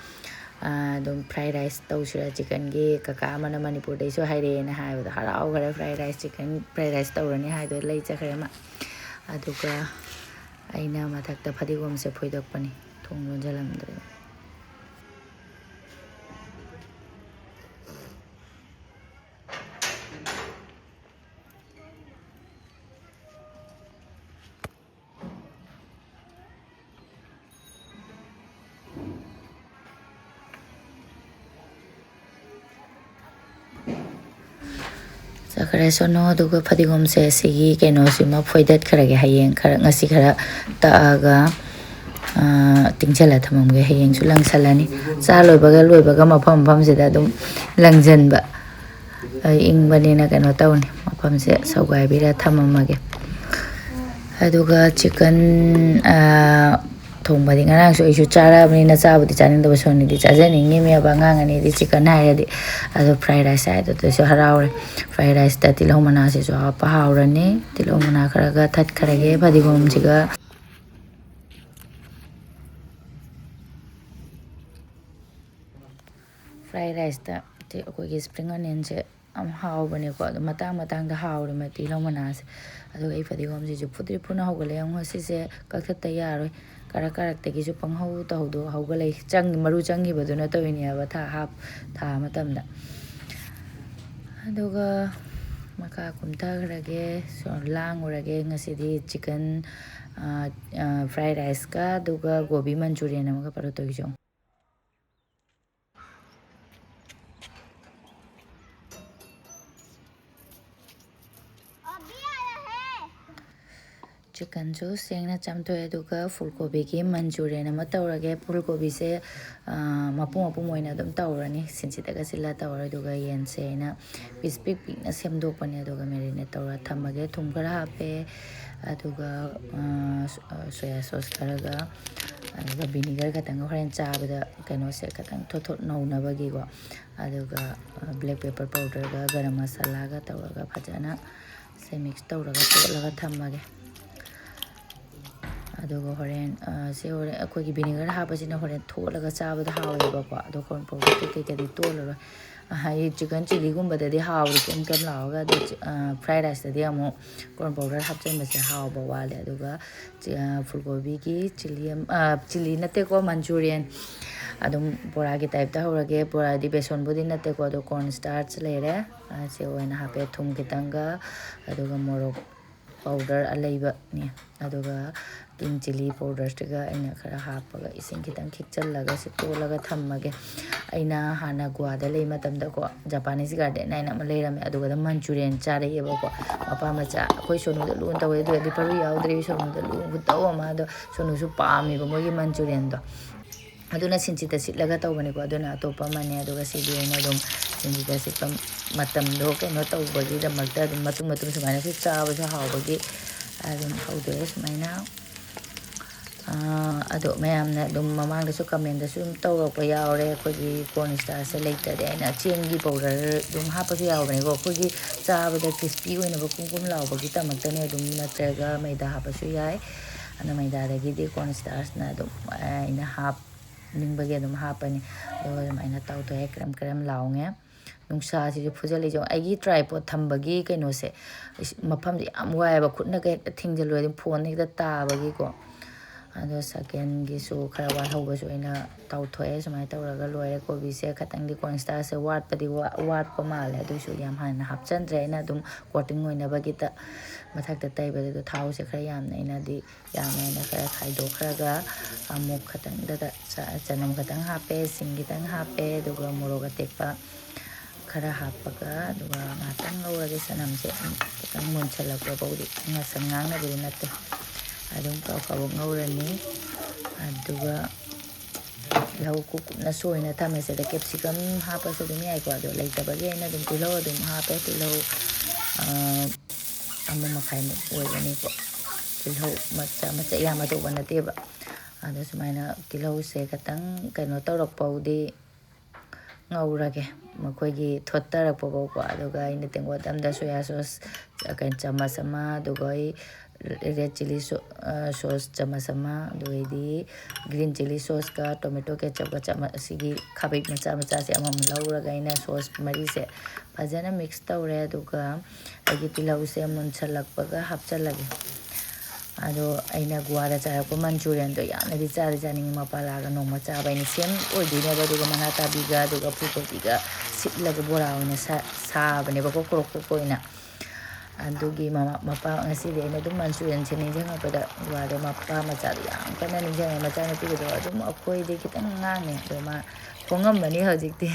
ꯑ, ꯑꯗꯨꯝ fried rice ꯇꯧꯁꯤꯔ, chickenꯒꯤ ꯀꯀꯥ ꯑꯃꯅ ꯃꯅꯤꯄꯨꯔꯗꯩꯁꯨ ꯍꯥꯏꯔꯛꯑꯦꯅ ꯍꯥꯏꯕꯗꯣ ꯍꯔꯥꯎꯈ꯭ꯔꯦ꯫ Fried rice, chicken fried rice ꯇꯧꯔꯅꯤ ꯍꯥꯏꯗꯣ ꯂꯩ ꯆꯠꯈ꯭ꯔꯦ ꯃꯥ꯫ ꯑꯗꯨꯒ ꯑꯩꯅ ꯃꯊꯛꯇ ꯐꯗꯤꯒꯣꯝꯁꯦ ꯐꯣꯏꯗꯣꯛꯄꯅꯤ, ꯊꯣꯡ ꯂꯣꯟꯁꯤꯜꯂꯝꯗ꯭ꯔꯦ꯫ ꯆꯠꯈ꯭ꯔꯦ ꯁꯣꯅꯣ꯫ ꯑꯗꯨꯒ ꯐꯗꯤꯒꯣꯝꯁꯦ ꯁꯤꯒꯤ ꯀꯩꯅꯣꯁꯤꯃ ꯐꯣꯏꯗꯠꯈ꯭ꯔꯒꯦ꯫ ꯍꯌꯦꯡ ꯈꯔ, ꯉꯁꯤ ꯈꯔ ꯇꯛꯑꯒ, ꯑ, ꯇꯤꯡꯁꯤꯜꯂ ꯊꯝꯃꯝꯒꯦ꯫ ꯍꯌꯦꯡꯁꯨ ꯂꯪꯁꯜꯂꯅꯤ꯫ ꯆꯥ ꯂꯣꯏꯕꯒ, ꯂꯣꯏꯕꯒ ꯃꯐꯝ ꯃꯐꯝꯁꯤꯗ ꯑꯗꯨꯝ ꯂꯪꯁꯤꯟꯕ꯫ ꯑ, ꯏꯪꯕꯅꯤꯅ ꯀꯩꯅꯣ ꯇꯧꯅꯤ, ꯃꯐꯝꯁꯦ ꯁꯧꯒꯥꯏꯕꯤꯔ ꯊꯝꯃꯝꯃꯒꯦ꯫ ꯑꯗꯨꯒ chicken, ꯑ, ꯊꯣꯡꯕꯗꯤ ꯉꯔꯥꯡꯁꯨ ꯑꯩꯁꯨ ꯆꯥꯔꯛꯑꯕꯅꯤꯅ ꯆꯥꯕꯨꯗꯤ ꯆꯥꯅꯤꯡꯗꯕ, ꯁꯣꯅꯤꯗꯤ ꯆꯥꯖꯅꯤꯡꯉꯤꯃꯦꯕ, ꯑꯉꯥꯡ ꯑꯅꯤꯗꯤ chicken ꯍꯥꯏꯔꯗꯤ꯫ ꯑꯗꯣ fried rice ꯍꯥꯏꯗꯨꯗꯁꯨ ꯍꯔꯥꯎꯔꯦ꯫ Fried riceꯇ ꯇꯤꯜꯍꯧ ꯃꯅꯥꯁꯤꯁꯨ ꯍꯥꯞꯄ ꯍꯥꯎꯔꯅꯤ꯫ ꯇꯤꯜꯍꯧ ꯃꯅꯥ ꯈꯔꯒ ꯊꯠꯈ꯭ꯔꯒꯦ ꯐꯗꯤꯒꯣꯝꯁꯤꯒ꯫ Fried riceꯇ ꯇꯤ-, ꯑꯩꯈꯣꯏꯒꯤ spring onionꯁꯦ ꯌꯥꯝ ꯍꯥꯎꯕꯅꯦꯀꯣ꯫ ꯑꯗꯣ ꯃꯇꯥꯡ ꯃꯇꯥꯡꯗ ꯍꯥꯎꯔꯦ ꯃꯩꯇꯩ ꯇꯤꯜꯍꯧ ꯃꯅꯥꯁꯦ꯫ ꯑꯗꯨꯒ ꯑꯩ ꯐꯗꯤꯒꯣꯝꯁꯤꯁꯨ ꯐꯨꯗ꯭ꯔꯤ ꯐꯨꯅ ꯍꯧꯒꯠꯂꯦ꯫ ꯌꯦꯡꯉꯣ, ꯁꯤꯁꯦ ꯀꯛꯊꯠꯇ ꯌꯥꯔꯣꯏ꯫ ꯀꯥꯔꯛ ꯀꯥꯔꯛꯇꯒꯤꯁꯨ ꯄꯪꯍꯧ ꯇꯧꯍꯧꯗꯣ ꯍꯧꯒꯠꯂꯛꯏ꯫ ꯆꯪ-, ꯃꯔꯨ ꯆꯪꯈꯤꯕꯗꯨꯅ ꯇꯧꯔꯤꯅꯦꯕ, ꯊꯥ ꯍꯥꯞ-, ꯊꯥ ꯃꯇꯝꯗ꯫ ꯑꯗꯨꯒ ꯃꯈꯥ ꯀꯨꯝꯊꯈ꯭ꯔꯒꯦ꯫ ꯁꯣ-, ꯂꯥꯡꯉꯨꯔꯒꯦ ꯉꯁꯤꯗꯤ꯫ Chicken, ꯑ, ꯑ, fried riceꯀ ꯑꯗꯨꯒ ꯒꯣꯕꯤ manchurian ꯑꯃꯒ ꯄꯔꯣ ꯇꯧꯔꯤꯁꯦ ꯌꯦꯡꯉꯣ꯫ ꯆꯤꯛꯀꯟꯁꯨ ꯁꯦꯡꯅ ꯆꯥꯝꯊꯣꯛꯑꯦ, ꯑꯗꯨꯒ ꯐꯨꯜ ꯀꯣꯕꯤꯒꯤ ꯃꯟꯆꯨꯔꯤꯌꯟ ꯑꯃ ꯇꯧꯔꯒꯦ꯫ ꯐꯨꯜ ꯀꯣꯕꯤꯁꯦ ꯃꯄꯨꯝ ꯃꯄꯨꯝ ꯑꯣꯏꯅ ꯑꯗꯨꯝ ꯇꯧꯔꯅꯤ, ꯁꯤꯟꯁꯤꯠꯇꯒ ꯁꯤꯜꯂ ꯇꯧꯔꯦ꯫ ꯑꯗꯨꯒ ꯌꯦꯟꯁꯦ ꯑꯩꯅ ꯄꯤꯁ ꯄꯤꯛ ꯄꯤꯛꯅ ꯁꯦꯝꯗꯣꯛꯄꯅꯦ꯫ ꯑꯗꯨꯒ ꯃꯦꯔꯤꯅꯦꯠ ꯇꯧꯔ ꯊꯝꯃꯒꯦ꯫ ꯊꯨꯝ ꯈꯔ ꯍꯥꯞꯄꯦ, ꯑꯗꯨꯒ ꯁꯣꯌꯥ ꯁꯣꯁ ꯈꯔꯒ, ꯑꯗꯨꯒ ꯚꯤꯅꯤꯒꯔ ꯈꯛꯇꯪꯒ ꯍꯣꯔꯦꯟ ꯆꯥꯕꯗ ꯀꯩꯅꯣꯁꯦ ꯈꯤꯇꯪ ꯊꯣꯠ ꯊꯣꯠ ꯅꯧꯅꯕꯒꯤꯀꯣ꯫ ꯑꯗꯨꯒ ꯕ꯭ꯂꯦꯛ ꯄꯦꯄꯔ ꯄꯥꯎꯗꯔꯒ ꯒꯔꯝ ꯃꯁꯥꯂꯥꯒ ꯇꯧꯔꯒ ꯐꯖꯅ ꯁꯦ ꯃꯤꯛꯁ ꯇꯧꯔꯒ ꯇꯣꯠꯂꯒ ꯊꯝꯃꯒꯦ꯫ ꯑꯗꯨꯒ ꯍꯣꯔꯦꯟ ꯁꯤ ꯍꯣꯔꯦꯟ ꯑꯩꯈꯣꯏꯒꯤ ꯚꯤꯅꯤꯒꯔ ꯍꯥꯞꯄꯁꯤꯅ ꯍꯣꯔꯦꯟ ꯊꯣꯠꯂꯒ ꯆꯥꯕꯗ ꯍꯥꯎꯋꯦꯕꯀꯣ꯫ ꯑꯗꯣ ꯀꯣꯔꯟ ꯄꯥꯎꯗꯔ ꯀꯩꯀꯩꯗꯗꯤ ꯇꯣꯠꯂꯔꯣꯏ꯫ ꯍꯥꯏꯗꯤ ꯆꯤꯛꯀꯟ ꯆꯤꯂꯤꯒꯨꯝꯕꯗꯗꯤ ꯍꯥꯎꯗꯤ ꯀꯦꯝ ꯀꯦꯝ ꯂꯥꯎꯔꯒ, ꯑꯗꯣ ꯐ꯭ꯔꯥꯏ ꯔꯥꯏꯁꯇꯗꯤ ꯑꯃꯨꯛ ꯀꯣꯔꯟ ꯄꯥꯎꯗꯔ ꯍꯥꯞꯆꯤꯟꯕꯁꯦ ꯍꯥꯎꯕ ꯋꯥꯠꯂꯦ꯫ ꯑꯗꯨꯒ ꯐꯨꯜ ꯀꯣꯕꯤꯒꯤ ꯆꯤꯂꯤ ꯑꯃ, ꯆꯤꯂꯤ ꯅꯠꯇꯦꯀꯣ, ꯃꯟꯆꯨꯔꯤꯌꯟ꯫ ꯑꯗꯨꯝ ꯕꯣꯔꯥꯒꯤ ꯇꯥꯏꯞꯇ ꯍꯧꯔꯒꯦ꯫ ꯕꯣꯔꯥꯗꯤ ꯕꯦꯁꯣꯟꯕꯨꯗꯤ ꯅꯠꯇꯦꯀꯣ, ꯑꯗꯣ ꯀꯣꯔꯟ ꯁ꯭ꯇꯥꯔꯆ ꯂꯩꯔꯦ꯫ ꯁꯤ ꯑꯣꯏꯅ ꯍꯥꯞꯄꯦ꯫ ꯊꯨꯝ ꯈꯤꯇꯪꯒ, ꯑꯗꯨꯒ ꯃꯣꯔꯣꯛ ꯄꯥꯎꯗꯔ ꯑꯂꯩꯕꯅꯤ꯫ ꯑꯗꯨꯒ ꯀꯤꯡ ꯆꯤꯂꯤ ꯄꯥꯎꯗꯔꯁꯤꯒ ꯑꯩꯅ ꯈꯔ ꯍꯥꯞꯄꯒ ꯏꯁꯤꯡ ꯈꯤꯇꯪ ꯈꯤꯛꯆꯜꯂꯒ ꯁꯤ ꯇꯣꯠꯂꯒ ꯊꯝꯃꯒꯦ꯫ ꯑꯩꯅ ꯍꯥꯟꯅ ꯒꯣꯋꯥꯗ ꯂꯩ ꯃꯇꯝꯗꯀꯣ, ꯖꯄꯥꯅꯤꯁ ꯒꯥꯔꯗꯦꯟ ꯍꯥꯏꯅ ꯑꯃ ꯂꯩꯔꯝꯃꯦ꯫ ꯑꯗꯨꯒꯗ ꯃꯟꯆꯨꯔꯤꯌꯟ ꯆꯥꯔꯛꯑꯦꯕꯀꯣ꯫ ꯃꯄꯥ ꯃꯆꯥ ꯑꯩꯈꯣꯏ ꯁꯣꯅꯨꯗ ꯂꯨꯅ ꯇꯧꯋꯦ, ꯑꯗꯨ ꯑꯣꯏꯔꯗꯤ ꯄꯔꯨ ꯌꯥꯎꯗ꯭ꯔꯦ꯫ ꯁꯣꯅꯨꯗ ꯂꯨꯅ ꯇꯧ ꯑꯃ, ꯑꯗꯣ ꯁꯣꯅꯨꯁꯨ ꯄꯥꯝꯃꯦꯕ ꯃꯣꯏꯒꯤ ꯃꯟꯆꯨꯔꯤꯌꯟꯗꯣ꯫ ꯑꯗꯨꯅ ꯁꯤꯟꯁꯤꯠꯇ ꯁꯤꯠꯂꯒ ꯇꯧꯕꯅꯤꯀꯣ꯫ ꯑꯗꯨꯅ ꯑꯇꯣꯞꯄ ꯑꯃꯅꯦ꯫ ꯑꯗꯨꯒ ꯁꯤꯗꯤ ꯑꯩꯅ ꯑꯗꯨꯝ ꯁꯤꯟꯁꯤꯠꯇ ꯁꯤꯠꯄ ꯃꯇꯝꯗꯣ ꯀꯩꯅꯣ ꯇꯧꯕꯒꯤꯗꯃꯛꯇ ꯑꯗꯨꯝ ꯃꯇꯨꯝ ꯃꯇꯨꯝ ꯁꯨꯃꯥꯏꯅꯁꯨ ꯆꯥꯕꯁꯨ ꯍꯥꯎꯕꯒꯤ ꯑꯗꯨꯝ ꯍꯧꯗꯣꯛꯑꯦ ꯁꯨꯃꯥꯏꯅ꯫ ꯑꯗꯣ ꯃꯌꯥꯝꯅ ꯑꯗꯨꯝ ꯃꯃꯥꯡꯗꯁꯨ ꯀꯃꯦꯟꯗꯁꯨ ꯑꯗꯨꯝ ꯇꯧꯔꯛꯄ ꯌꯥꯎꯔꯦ, ꯑꯩꯈꯣꯏꯒꯤ ꯀꯣꯔꯟ ꯁ꯭ꯇꯥꯔꯆꯁꯦ ꯂꯩꯇ꯭ꯔꯗꯤ ꯑꯩꯅ ꯆꯦꯡꯒꯤ ꯄꯥꯎꯗꯔ ꯑꯗꯨꯝ ꯍꯥꯞꯄꯁꯨ ꯌꯥꯎꯕꯅꯦꯀꯣ꯫ ꯑꯩꯈꯣꯏꯒꯤ ꯆꯥꯕꯗ ꯀ꯭ꯔꯤꯁꯄꯤ ꯑꯣꯏꯅꯕ ꯀꯨꯝ ꯀꯨꯝ ꯂꯥꯎꯕꯒꯤꯗꯃꯛꯇꯅꯦ꯫ ꯑꯗꯨꯝ ꯅꯠꯇ꯭ꯔꯒ ꯃꯩꯗꯥ ꯍꯥꯞꯄꯁꯨ ꯌꯥꯏ꯫ ꯑꯗꯣ ꯃꯩꯗꯥꯗꯒꯤꯗꯤ ꯀꯣꯔꯟ ꯁ꯭ꯇꯥꯔꯆꯅ ꯑꯗꯨꯝ ꯑꯩꯅ ꯍꯥꯞꯅꯤꯡꯕꯒꯤ ꯑꯗꯨꯝ ꯍꯥꯞꯄꯅꯤ꯫ ꯑꯗꯨꯒ ꯑꯗꯨꯃꯥꯏꯅ ꯇꯧꯊꯣꯛꯑꯦ꯫ ꯀ꯭ꯔꯦꯝ ꯀ꯭ꯔꯦꯝ ꯂꯥꯎꯉꯦ꯫ ꯅꯨꯡꯁꯥꯁꯤꯁꯨ ꯐꯨꯖꯜꯂꯤꯁꯦ꯫ ꯑꯩꯒꯤ ꯇ꯭ꯔꯥꯏꯄꯣꯠ ꯊꯝꯕꯒꯤ ꯀꯩꯅꯣꯁꯦ, ꯃꯐꯝꯁꯦ ꯌꯥꯝ ꯋꯥꯏꯑꯦꯕ꯫ ꯈꯨꯠꯅꯒ ꯍꯦꯛꯇ ꯊꯤꯡꯖꯤꯜꯂꯨꯔꯗꯤ ꯐꯣꯟ ꯍꯦꯛꯇ ꯇꯥꯕꯒꯤꯀꯣ꯫ ꯑꯗꯣ ꯁꯦꯀꯦꯟꯒꯤꯁꯨ ꯈꯔ ꯋꯥꯠꯍꯧꯕꯁꯨ ꯑꯩꯅ ꯇꯧꯊꯣꯛꯑꯦ꯫ ꯁꯨꯃꯥꯏꯅ ꯇꯧꯔꯒ ꯂꯣꯏꯔꯦ꯫ ꯀꯣꯕꯤꯁꯦ ꯈꯇꯪꯗꯤ ꯀꯣꯔꯟ ꯁ꯭ꯇꯥꯔꯆꯁꯦ ꯋꯥꯠꯄꯗꯤ ꯋꯥ-, ꯋꯥꯠꯄ ꯃꯥꯜꯂꯦ꯫ ꯑꯗꯨꯏꯁꯨ ꯌꯥꯝ ꯍꯥꯟꯅ ꯍꯥꯞꯆꯤꯟꯗ꯭ꯔꯦ꯫ ꯑꯩꯅ ꯑꯗꯨꯝ ꯀꯣꯇꯤꯡ ꯑꯣꯏꯅꯕꯒꯤꯗ ꯃꯊꯛꯇ ꯇꯩꯕꯗ꯫ ꯑꯗꯣ ꯊꯥꯎꯁꯦ ꯈꯔ ꯌꯥꯝꯅ ꯑꯩꯅꯗꯤ ꯌꯥꯝꯃꯦꯅ ꯈꯔ ꯈꯥꯏꯗꯣꯛꯈ꯭ꯔꯒ ꯑꯃꯨꯛ ꯈꯇꯪꯗꯗ ꯆ-, ꯆꯅꯝ ꯈꯇꯪ ꯍꯥꯞꯄꯦ, ꯁꯤꯡ ꯈꯤꯇꯪ ꯍꯥꯞꯄꯦ, ꯑꯗꯨꯒ ꯃꯣꯔꯣꯛ ꯑꯇꯦꯛꯄ ꯈꯔ ꯍꯥꯞꯄꯒ, ꯑꯗꯨꯒ ꯉꯥꯛꯇꯪ ꯉꯧꯔꯒꯦ꯫ ꯆꯅꯝꯁꯦ ꯈꯤꯇꯪ ꯃꯨꯟꯁꯜꯂꯛꯄ ꯐꯥꯎꯗꯤ, ꯉꯁꯪ ꯉꯥꯡꯅꯕꯗꯤ ꯅꯠꯇꯦ, ꯑꯗꯨꯝ ꯀꯥꯕꯛ ꯀꯥꯕꯛ ꯉꯧꯔꯅꯤ꯫ ꯑꯗꯨꯒ ꯇꯤꯜꯍꯧ ꯀꯨꯞ ꯀꯨꯞꯅ ꯁꯣꯏꯅ ꯊꯝꯃꯦ꯫ ꯁꯤꯗ ꯀꯦꯞꯁꯤꯀꯝ ꯍꯥꯞꯄꯁꯨ ꯑꯗꯨꯝ ꯌꯥꯏꯀꯣ, ꯑꯗꯣ ꯂꯩꯇꯕꯒꯤ ꯑꯩꯅ ꯑꯗꯨꯝ ꯇꯤꯜꯍꯧ ꯑꯗꯨꯝ ꯍꯥꯞꯄꯦ꯫ ꯇꯤꯜꯍꯧ, ꯑꯥ, ꯑꯃ ꯃꯈꯥꯏꯃꯨꯛ ꯑꯣꯏꯒꯅꯤꯀꯣ꯫ ꯇꯤꯜꯍꯧ ꯃꯆꯥ ꯃꯆꯥ, ꯌꯥꯝ ꯑꯆꯧꯕ ꯅꯠꯇꯦꯕ꯫ ꯑꯗꯣ ꯁꯨꯃꯥꯏꯅ ꯇꯤꯜꯍꯧꯁꯦ ꯈꯤꯇꯪ ꯀꯩꯅꯣ ꯇꯧꯔꯛꯄ ꯐꯥꯎꯗꯤ ꯉꯧꯔꯒꯦ꯫ ꯃꯈꯣꯏꯒꯤ ꯊꯣꯠꯇꯔꯛꯄ ꯐꯥꯎꯀꯣ꯫ ꯑꯗꯨꯒ ꯑꯩꯅ ꯇꯦꯡꯀꯣꯠ ꯑꯃꯗ ꯁꯣꯌꯥ ꯁꯣꯁ, ꯀꯩꯅꯣ, ꯆꯥꯃꯁ ꯑꯃ, ꯑꯗꯨꯒ ꯑꯩ ꯔꯦꯗ ꯆꯤꯂꯤ ꯁꯣ-, ꯑ, ꯁꯣꯁ ꯆꯥꯃꯁ ꯑꯃ, ꯑꯗꯨꯗꯩꯗꯤ ꯒ꯭ꯔꯤꯟ ꯆꯤꯂꯤ ꯁꯣꯁꯀ ꯇꯣꯃꯦꯇꯣ ꯀꯦꯆꯞꯀ ꯆꯥꯃꯁ, ꯑꯁꯤꯒꯤ ꯈꯥꯕꯩ ꯃꯆꯥ ꯃꯆꯥꯁꯦ ꯑꯃꯃꯝ ꯂꯧꯔꯒ ꯑꯩꯅ ꯁꯣꯁ ꯃꯔꯤꯁꯦ ꯐꯖꯅ ꯃꯤꯛꯁ ꯇꯧꯔꯦ꯫ ꯑꯗꯨꯒ ꯑꯩꯒꯤ ꯇꯤꯜꯍꯧꯁꯦ ꯃꯨꯟꯁꯜꯂꯛꯄꯒ ꯍꯥꯞꯆꯜꯂꯒꯦ꯫ ꯑꯗꯣ ꯑꯩꯅ ꯒꯣꯋꯥꯗ ꯆꯥꯔꯛꯄ ꯃꯟꯆꯨꯔꯤꯌꯟꯗꯣ ꯌꯥꯝꯅꯗꯤ ꯆꯥꯗꯤ ꯆꯥꯅꯤꯡꯉꯤ꯫ ꯃꯄꯥ ꯂꯥꯛꯑꯒ ꯅꯣꯡꯃ ꯆꯥꯕ ꯑꯩꯅ꯫ ꯁꯦꯝ ꯑꯣꯏꯗꯣꯏꯅꯦꯕ, ꯑꯗꯨꯒ ꯃꯅꯥ ꯀꯥꯕꯤꯒ ꯑꯗꯨꯒ ꯐꯨꯜ ꯀꯣꯕꯤꯒ ꯁꯤꯠꯂꯒ ꯕꯣꯔꯥ ꯑꯣꯏꯅ ꯁꯥ-, ꯁꯥꯕꯅꯦꯕꯀꯣ, ꯀ꯭ꯔꯣꯛ ꯀ꯭ꯔꯣꯛ ꯑꯣꯏꯅ꯫ ꯑꯗꯨꯒꯤ ꯃꯃꯥ, ꯃꯄꯥ, ꯉꯁꯤꯗꯤ ꯑꯩꯅ ꯑꯗꯨꯝ ꯃꯟꯆꯨꯔꯤꯌꯟꯁꯦ ꯅꯤꯡꯁꯤꯡꯉꯛꯄꯗ ꯒꯣꯋꯥꯗ ꯃꯄꯥ ꯃꯆꯥꯗꯣ ꯌꯥꯝ ꯀꯟꯅ ꯅꯤꯡꯁꯤꯡꯉꯦ꯫ ꯃꯆꯥꯅꯨꯄꯤꯒꯗꯣ ꯑꯗꯨꯝ ꯑꯩꯈꯣꯏꯗꯤ ꯈꯤꯇꯪ ꯑꯉꯥꯡꯅꯦ, ꯑꯗꯣ ꯃꯥ ꯍꯣꯡꯉꯝꯃꯅꯤ ꯍꯧꯖꯤꯛꯇꯤ꯫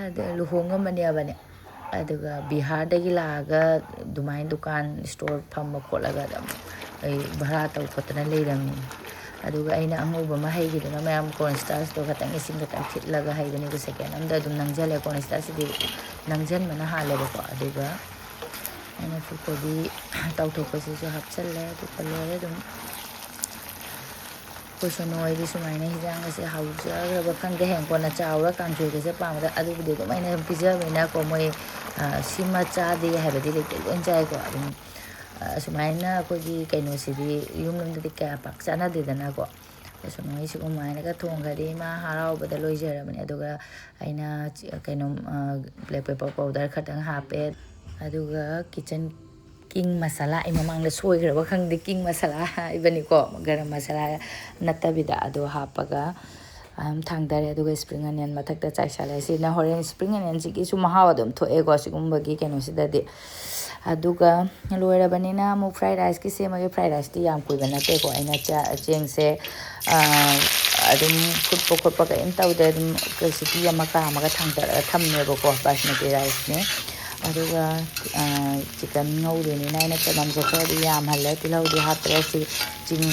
ꯑꯗ ꯂꯨꯍꯣꯡꯉꯝꯃꯅꯦꯕꯅꯦ꯫ ꯑꯗꯨꯒ ꯕꯤꯍꯥꯔꯗꯒꯤ ꯂꯥꯛꯑꯒ ꯑꯗꯨꯃꯥꯏꯅ ꯗꯨꯀꯥꯟ, ꯁ꯭ꯇꯣꯔ ꯐꯝꯕ ꯈꯣꯠꯂꯒ ꯑꯗꯨꯝ ꯑꯩ ꯚꯔꯥ ꯇꯧ ꯈꯣꯠꯇꯅ ꯂꯩꯔꯝꯃꯤꯅꯦ꯫ ꯑꯗꯨꯒ ꯑꯩꯅ ꯑꯉꯧꯕ ꯑꯃ ꯍꯩꯈꯤꯗꯅ ꯃꯌꯥꯝ ꯀꯣꯔꯟ ꯁ꯭ꯇꯥꯔꯆꯇꯣ ꯈꯇꯪ ꯏꯁꯤꯡ ꯈꯇꯪ ꯊꯤꯠꯂꯒ ꯍꯩꯕꯅꯦ꯫ ꯑꯗꯨ ꯁꯦꯀꯦꯟ ꯑꯃꯗ ꯑꯗꯨꯝ ꯅꯪꯁꯤꯜꯂꯦ꯫ ꯀꯣꯔꯟ ꯁ꯭ꯇꯥꯔꯆꯁꯤꯗꯤ ꯅꯪꯁꯤꯟꯕꯅ ꯍꯥꯜꯂꯦꯕꯀꯣ꯫ ꯑꯗꯨꯒ ꯑꯩꯅ ꯐꯨꯜ ꯀꯣꯕꯤ ꯇꯥꯎꯊꯣꯛꯄꯁꯤꯁꯨ ꯍꯥꯞꯆꯜꯂꯦ꯫ ꯑꯗꯨꯒ ꯂꯣꯏꯔꯦ ꯑꯗꯨꯝ꯫ ꯑꯩꯈꯣꯏ ꯁꯣꯅꯣ ꯍꯣꯏꯗꯤ ꯁꯨꯃꯥꯏꯅ ꯍꯤꯟꯖꯥꯡꯒꯁꯦ ꯍꯥꯎꯖꯈ꯭ꯔꯕ ꯈꯪꯗꯦ꯫ ꯍꯌꯦꯡ ꯀꯣꯟꯅ ꯆꯥꯎꯔ ꯀꯥꯡꯁꯣꯏꯒꯁꯦ ꯄꯥꯝꯕꯗ ꯑꯗꯨꯕꯨꯗꯤ ꯑꯗꯨꯝ ꯑꯩꯅ ꯑꯗꯨꯝ ꯄꯤꯖꯕꯅꯤꯅꯀꯣ꯫ ꯃꯣꯏ, ꯑ, ꯁꯤꯃ ꯆꯥꯗꯦ ꯍꯥꯏꯕꯗꯤ ꯂꯩꯇꯦ, ꯂꯣꯏ ꯆꯥꯏꯀꯣ꯫ ꯑꯗꯨꯝ, ꯑ, ꯁꯨꯃꯥꯏꯅ ꯑꯩꯈꯣꯏꯒꯤ ꯀꯩꯅꯣꯁꯤꯗꯤ ꯌꯨꯝ ꯂꯣꯝꯗꯗꯤ ꯀꯌꯥ ꯄꯥꯛ ꯆꯥꯅꯗꯦꯗꯅꯀꯣ꯫ ꯑꯗꯣ ꯁꯣꯅꯣ ꯍꯣꯏ ꯁꯤꯒꯨꯝꯃꯥꯏꯅꯒ ꯊꯣꯡꯈ꯭ꯔꯗꯤ ꯃꯥ ꯍꯔꯥꯎꯕꯗ ꯂꯣꯏꯖꯔꯕꯅꯦ꯫ ꯑꯗꯨꯒ ꯑꯩꯅ ꯆ-, ꯀꯩꯅꯣ, ꯑ, black pepper powder ꯈꯇꯪ ꯍꯥꯞꯄꯦ꯫ ꯑꯗꯨꯒ kitchen king masala, ꯑꯩ ꯃꯃꯥꯡꯗ ꯁꯣꯏꯈ꯭ꯔꯕ ꯈꯪꯗꯦ, king masala ꯍꯥꯏꯕꯅꯤꯀꯣ, ꯒꯔꯝ ꯃꯁꯥꯂꯥ ꯅꯠꯇꯕꯤꯗ, ꯑꯗꯨ ꯍꯥꯞꯄꯒ ꯑꯗꯨꯝ ꯊꯥꯡꯗꯔꯦ꯫ ꯑꯗꯨꯒ spring onion ꯃꯊꯛꯇ ꯆꯥꯏꯁꯜꯂꯦ꯫ ꯁꯤꯅ ꯍꯣꯔꯦꯟ spring onionꯁꯤꯒꯤꯁꯨ ꯃꯍꯥꯎ ꯑꯗꯨꯝ ꯊꯣꯛꯑꯦꯀꯣ ꯁꯤꯒꯨꯝꯕꯒꯤ ꯀꯩꯅꯣꯁꯤꯗꯗꯤ꯫ ꯑꯗꯨꯒ ꯂꯣꯏꯔꯕꯅꯤꯅ ꯑꯃꯨꯛ fried riceꯀꯤ ꯁꯦꯝꯃꯒꯦ꯫ Fried riceꯇꯤ ꯌꯥꯝ ꯀꯨꯏꯕ ꯅꯠꯇꯦꯀꯣ꯫ ꯑꯩꯅ ꯆ-, ꯆꯦꯡꯁꯦ, ꯑ, ꯑꯗꯨꯝ ꯐꯨꯠꯄ ꯈꯣꯠꯄ ꯀꯔꯤꯝ ꯇꯧꯗꯦ꯫ ꯑꯗꯨꯝ ꯁꯤꯇꯤ ꯑꯃ ꯀꯥꯝꯃꯒ ꯊꯥꯡꯗꯔꯒ ꯊꯝꯃꯦꯕꯀꯣ꯫ ꯕꯥꯁꯃꯇꯤ ꯔꯥꯏꯁꯅꯦ꯫ ꯑꯗꯨꯒ ꯆꯤꯀꯟ ꯉꯧꯗꯣꯏꯅꯤꯅ ꯑꯩꯅ ꯆꯅꯝꯁꯦ ꯈꯔꯗꯤ ꯌꯥꯝꯍꯜꯂꯦ, ꯇꯤꯜꯍꯧꯗꯤ ꯍꯥꯞꯇ꯭ꯔꯦ꯫ ꯆꯤꯡ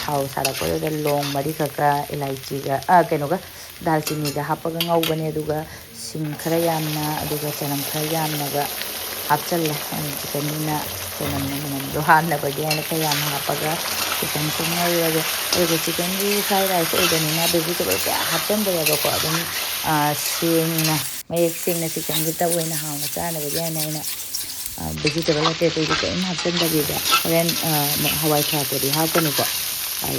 ꯊꯥꯎ ꯁꯥꯔꯛꯄꯗꯨꯗ ꯂꯣꯡ ꯃꯔꯤ ꯈꯛꯀ, ꯏꯂꯥꯏꯆꯤꯒ, ꯀꯩꯅꯣꯒ, ꯗꯥꯜꯆꯤꯅꯤꯒ ꯍꯥꯞꯄꯒ ꯉꯧꯕꯅꯦ꯫ ꯑꯗꯨꯒ ꯁꯤꯡ ꯈꯔ ꯌꯥꯝꯅ, ꯑꯗꯨꯒ ꯆꯅꯝ ꯈꯔ ꯌꯥꯝꯅꯒ ꯍꯥꯞꯆꯜꯂꯦ꯫ ꯆꯤꯀꯟꯅꯤꯅ ꯆꯅꯝꯅ ꯃꯅꯝꯗꯣ ꯍꯥꯠꯅꯕꯒꯤ ꯍꯥꯏꯅ ꯈꯔ ꯌꯥꯝꯅ ꯍꯥꯞꯄꯒ ꯆꯤꯀꯟꯁꯦ ꯉꯧꯔꯒꯦ꯫ ꯑꯗꯨꯒ ꯆꯤꯀꯟꯒꯤ ꯐ꯭ꯔꯥꯏ ꯔꯥꯏꯁ ꯑꯣꯏꯕꯅꯤꯅ ꯚꯦꯖꯤꯇꯦꯕꯜ ꯀꯌꯥ ꯍꯥꯞꯆꯟꯗ꯭ꯔꯦꯕꯀꯣ꯫ ꯑꯗꯨꯝ ꯁꯦꯡꯅ, ꯃꯌꯦꯛ ꯁꯦꯡꯅ ꯆꯤꯀꯟ ꯈꯛꯇ ꯑꯣꯏꯅ ꯍꯥꯎꯅ ꯆꯥꯅꯕꯒꯤ ꯍꯥꯏꯅ ꯑꯩꯅ ꯚꯦꯖꯤꯇꯦꯕꯜ ꯑꯇꯩ ꯑꯇꯩꯗꯤ ꯀꯔꯤꯝ ꯍꯥꯞꯆꯤꯟꯗꯕꯤꯗ꯫ ꯍꯣꯔꯦꯟ ꯍꯋꯥꯏ ꯊ꯭ꯔꯥꯛꯄꯨꯗꯤ ꯍꯥꯞꯀꯅꯤꯀꯣ꯫